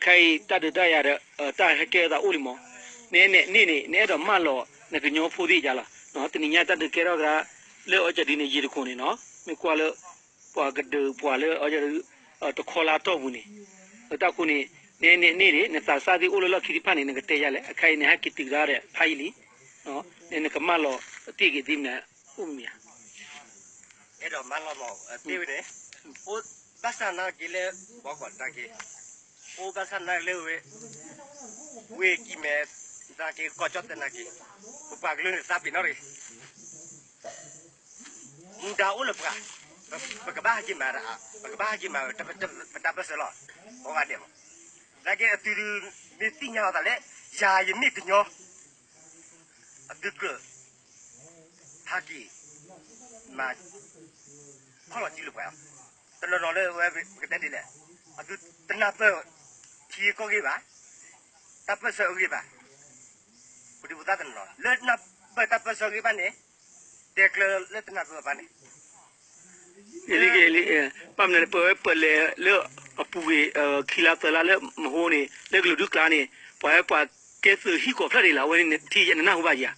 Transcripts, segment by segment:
ခဲအံၤတၢ်ဒုးတၢ်ယၤဒီး တၢ်ဟဲကဲထီၣ်သးအိၣ်လံမး, နအဲၣ်န့ၣ်န့ၣ် နအဲၣ်ဒိးမၢလီၤနကညီဖိသ့ၣ်ယါလီၤ. တနံၤညါတၢ်ဒုးကဲထီၣ်ကဒါ လၢအီကဒုန့ၣ် ယံၤတခိၣ်န့ၣ်နီၤ မ့ၢ်ကွၢ်လၢ ပှၤကဒုးပှၤလၢအီကဒု တခီလၢအတီၢ်ပူၤန့ၣ်, တၢ်ဃိန့ၣ် နအဲၣ်န့ၣ်န့ၣ် နသးစၢ်သ့ၣ်အိၣ်လၢလီၢ်ခံသ့ၣ်တဖၣ်န့ၣ် နကတဲယါလဲၣ်. အခဲအံၤန့ၣ် ဟဲက့ၤတုၤကဒါဒီးဖးယံာ်လံ, နကမၢလီၤတ့ၢ်က့ၤသ့မနုၤ အိၣ်မ့ၢ်ဧါ. အဲၣ်ဒိးမၢလီၤမး သ့ဝဲန့ၣ်, အိၣ်ဘၣ်ဆၣ်နာ်က့လၢ ဘီကီးတၢ်က့, အိၣ်ဘၣ်ဆၣ်နာ်က့လၢဝ့ၢ်, ဝ့ၢ်ကံၢ်မဲ နာ်က့ ကီၢ်ကၠီၣ်တဲာ်နာ်က့, ပပှၤကလုာ်န့ၣ်သးပ့ၤနီၣ်တဂ့ၤ, မူဒါအိၣ်လၢပှၤ, ပကဘၣ်ဟဲက့ၤမၤ, ပကဘၣ်ဟဲက့ၤမၤ ပတၢ်ပၢၢ်ဆၢလီၤ, ကိးဂၤဒဲးမး, နာ်က့အသုဒုး မ့ၢ်သ့ၣ်ညါအသးလၢ ယၤယမ့ၢ်ကညီ အသုကြၢး ဟဲက့ၤ မၤ ခီၣ်လီၤစုလၢပှၤ, တနီၤနီၤလၢဝဲပကတဲဒ်လဲၣ်, အသုတနၢ်ပၢၢ် ထံဂ့ၢ်ကီၢ်ဂ့ၢ်ဘၣ်, တၢ်ပၢၢ်ဆၢအဂ့ၢ်ဘၣ်, ပဒုးပသးတနီၤနီၤ လၢနၢ်ပၢၢ်တၢ်ပၢၢ်ဆၢအဂ့ၢ်ဘၣ်န့ၣ်, တဲကျၢၤလၢတနၢ်ပၢၢ်ဘၣ်န့ၣ် လံ, ဘၣ်မနုၤလဲၣ် ပဝဲပလဲၤလၢအပူၤကွံာ် ခံလါသၢလါလၢမဟိန့ၣ် လၢကလုာ်ဒူၣ်ကျါန့ၣ် ပှၤဝဲပှၤကဲသုးဟံၣ်ကိးဖျၢၣ်ဒံးလီၤ, အဝဲန့ၣ်ထံၣ်နနၢ်ဟူဘၣ်ဧါ,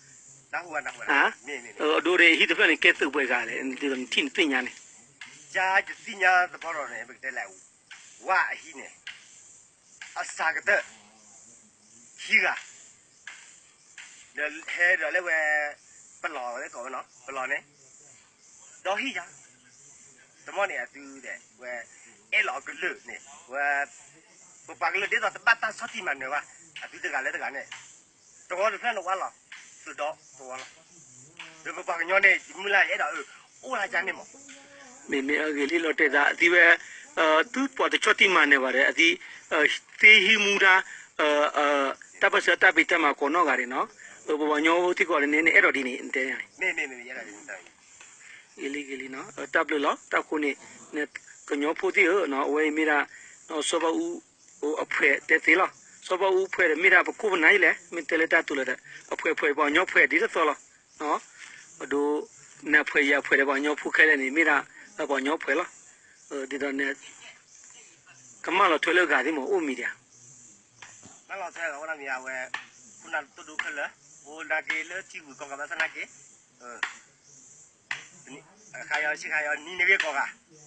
အဒိဒ်ဟံၣ်တဖျၢၣ်န့ၣ် ကဲသုးပှဲၤဂၤလဲၣ်, နထံၣ်နသ့ၣ်ညါန့ၣ်, ယတသ့ၣ်ညါသပှၢ်ဒီးန့ၣ် ပကတဲလဲၣ်, ဝါအဟံၣ်န့ၣ် အစှၤကတၢၢ် ခံဂၤ, ဒီးဟဲဒီးလၢဝဲ ပလီၢ်ဝဲကိးဝဲနီၤ ပလီၢ်န့ၣ်, ဒီးဟံၣ်ယၤ, တမီၢ်န့ၣ်အသုဒဲး ဝဲ အဲၣ်လီၤအကလုာ်န့ၣ် ဝဲ ပပှၤကလုာ်ဒ်သိးတဘၣ်တၢ်ဆီၣ်တံၢ်မၤနၢၤဘၣ်, အသုတဂၤလၢတဂၤန့ၣ်, တဝီတဖျၢၣ်န့ၣ်ဝါလီၤ, သုးဒီသဝီလီၤ, ဒီးပပှၤကညီန့ၣ် ယမုၢ်လၢ်ယအဲၣ်ဒိးအၢ အိၣ်လၢကန့ၣ်မး မ့မ့ၢ်အဂ့ၢ်လံလီၤတဲာ်သး အသံဝဲ သုပှၤတဆီၣ်တံၢ်မၤနၢၤဘၣ်ဒီး အသံ သ့ဟံးမူဒါ တၢ်ပၢၢ်ဆၢတၢ်ဖံးတၢ်မၤကိးနီၢ်ဂၤဒဲးနီၤ, ပပှၤကညီဖိသံကွၢ်န့ၣ် နအဲၣ်ဒိးဒ်န့ၣ် နတဲန့ၣ်, ဂ့ၤလံဂ့ၤလံနီၤ, တၢ်ဘျုးလီၤ တၢ်ဃိန့ၣ် ကညီဖိသ့ၣ်ဧၢ, အဝဲအံၤမ့ၢ်ဒၣ် စီၤဘၣ်အူ အဖှဲးတဲသ့လီၤ, စီၤဘၣ်အူဖှဲးဒီးမ့ၢ်ဒၣ်ပခိၣ်ပနၢ်အံၤလဲၣ်, မ့ၢ်တဲလၢတၢ်တူၢ်လီၤဒီး အဖှဲးဖှဲး ပှၤကညီဖှဲးဒ်သိးသိးလီၤ, အဒိ နဖှဲးယၤဖှဲးဒီးပှၤကညီဖိခဲလၢာ်န့ၣ် မ့ၢ်ဒၣ်ပှၤကညီဖှဲးလီၤ, ဒ်သိးန့ၣ် ကမၢလီၤထွဲလၢဂၤသ့ၣ်မး အိၣ်မံၤဒံးဧါ, မၢလီၤထွဲဂၤအိၣ်နီတမံၤအဝဲ, ခိၣ်နၢ်တိၢ်ဒိၣ်ခဲလၢာ်, အိၣ်နာ်က့လၢထံဂုၤကီၢ်ဂၤဘၣ်ဆၣ်နာ်က့, ခါယီၤဆံခါယီၤ နံၤနဂ့ၢ်ကီးဂၤ